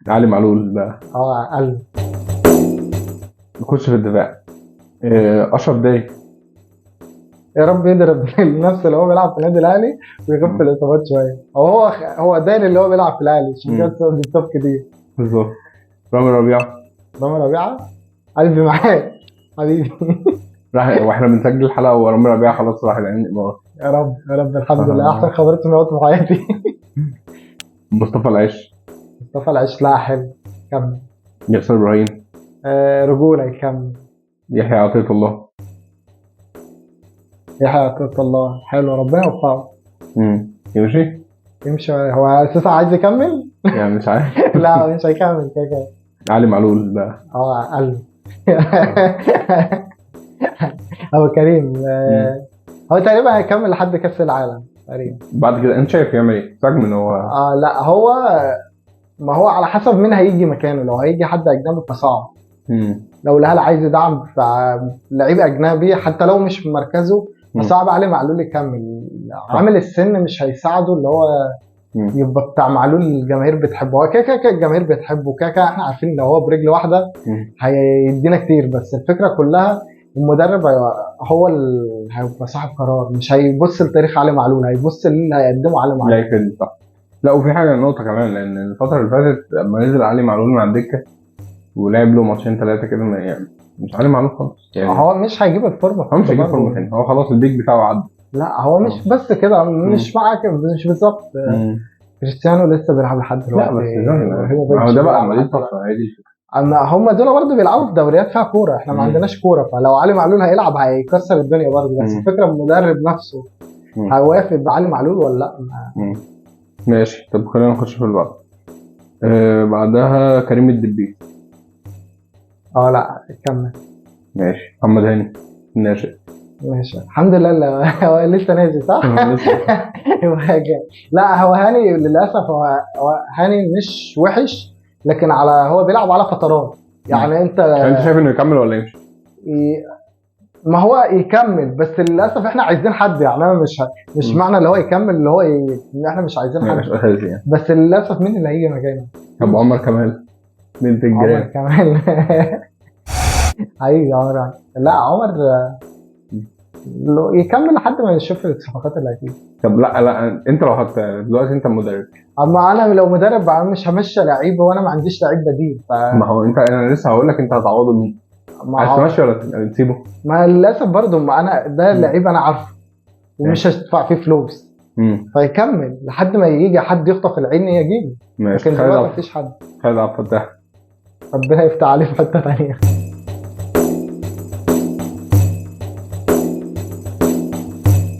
علي معلول بقى. اه قلب. نخش في الدفاع. اشرف داري. يا رب يضرب نفس اللي هو بيلعب في النادي الاهلي ويخف الاصابات شوية. هو داري اللي هو بيلعب في الاهلي عشان كده بيتصاب كتير. بالظبط. رامي ربيعة. رامي ربيعة قلبي معاك حبيبي. راح واحنا بنسجل الحلقة ورامي ربيعة خلاص راح العين الامارات. يا رب يا رب، الحمد لله احسن خبرت في حياتي. مصطفى العش. مصطفى العش لا حلو كمل. ياسر ابراهيم. رجوله يكمل. يحيى عطية الله. يحيى عطية الله حلو، ربنا يوفقه. يمشي؟ يمشي. هو اساسا عايز يكمل؟ يعني مش عارف. لا مش هيكمل كده كده. علي معلول بقى. قلب. هو كريم. هو تقريبا هيكمل لحد كاس العالم تقريبا. بعد كده انت شايف يعمل ايه؟ رغم ان هو لا هو ما هو على حسب مين هيجي مكانه. لو هيجي حد اجنبي فصعب. لو الاهلي عايز يدعم لعيب اجنبي حتى لو مش في مركزه فصعب عليه معلول يكمل. عامل السن مش هيساعده اللي هو يبقى بتاع معلول الجماهير بتحبه. هو كده كده الجماهير بتحبه كده كده، احنا عارفين ان هو برجل واحدة هيدينا كتير، بس الفكرة كلها المدرب هو اللي هيبقى صاحب قرار، مش هيبص لتاريخ علي معلول، هيبص للي هيقدمه علي معلول. لا يفيد صح. لا وفي حاجة نقطة كمان، لان الفترة اللي فاتت لما نزل علي معلول مع الدكة ولعب له ماتشين ثلاثة كده، يعني مش علي معلول خالص يعني. هو مش هيجيب الفورمة، هو مش هيجيب فورمه تاني، هو خلاص ال peak بتاعه عدى. لا هو مش بس كده، مش معاك مش بالظبط. كريستيانو لسه بيلعب لحد دلوقتي. لا بس هو ده بقى عملية طفرة، هي دي الفكرة. اما هم دول برضه بيلعبوا في دوريات فيها كورة، احنا ما عندناش كورة، فلو علي معلول هيلعب هيكسر الدنيا برضه. بس الفكرة المدرب نفسه هيوافق بعلي معلول ولا لا. ماشي. طب خلينا نخش في البعض. بعدها كريم الدبيس. لا كمل. ماشي. محمد هاني ناشئ. ماشي الحمد لله. هو لسه نازل صح؟ لا هو هاني للاسف، هو هاني مش وحش، لكن على هو بيلعب على فترات يعني. انت شايف انه يكمل ولا يمشي؟ ما هو يكمل، بس للاسف احنا عايزين حد يعني. انا مش معنى اللي هو يكمل اللي هو احنا مش عايزين حد يعني. بس للاسف مين اللي هيجي مكانه؟ طب عمر كمال بنت الجيران. عمر كمال حقيقي عمر. لا عمر يكمل لحد ما نشوف الصفقات اللي هتيجي. طب لا انت لو حط دلوقتي انت مدرب. اما انا لو مدرب مش همشي لعيبة وانا ما عنديش لعيب بديل. ما هو انت انا لسه هقول لك انت هتعوضه مين؟ عايز تمشي ولا تسيبه؟ ما للاسف برضه ما انا ده لعيب انا عارفه ومش هدفع فيه فلوس، فيكمل لحد ما يجي حد يخطف العين يجيبه. لكن دلوقتي مفيش حد. خالد عبد الفتاح ربنا يفتح عليه في حتة ثانية.